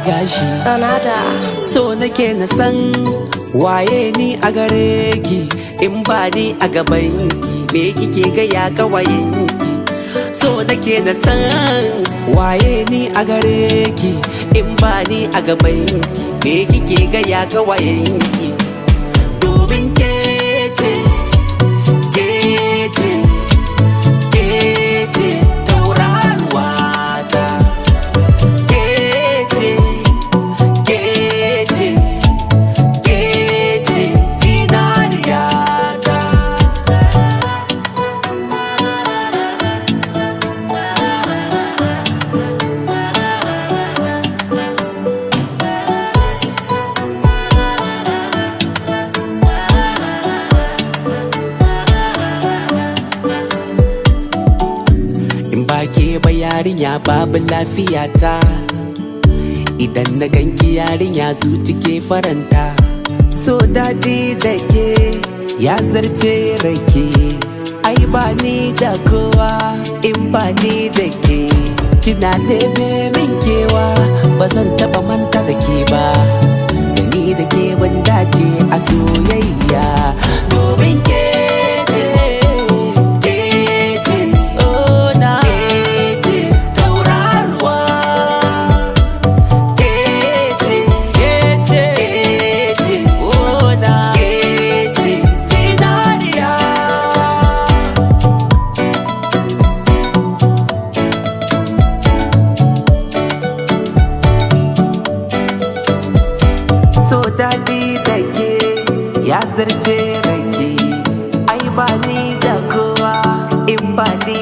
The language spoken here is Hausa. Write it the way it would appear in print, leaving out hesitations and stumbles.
Gashi. Sanada. So nake na san waye ni a gare ki, in ba ni a gaban ki, me kike gaya kawayen ki? So nake na san waye ni a gare ki, in ba ni a gaban ki, me kike gaya kawayen ki? Domin ke ce, ke ce, ke ce tauraruwa ta. Ke ce, ke ce, ke ce zinariyata. In ba ke ba yarinya, babu lafiyata. Idan na ganki yarinya, zuci ke faranta. So daɗi da ke ya zarce rake. Ai ba ni da kowa in ba ni da ke. Kina ɗebe min kewa, ba zan taɓa manta da ke ba. Da ni da ke ban dace a soyayya. Domin ke ce, ke ce, oh na, ke ce tauraruwa. Ke ce, ke ce, ke ce, oh na, ke ce zinariya. So daɗi da ke ya zarce rake. Ai ba ni da kowa in ba ni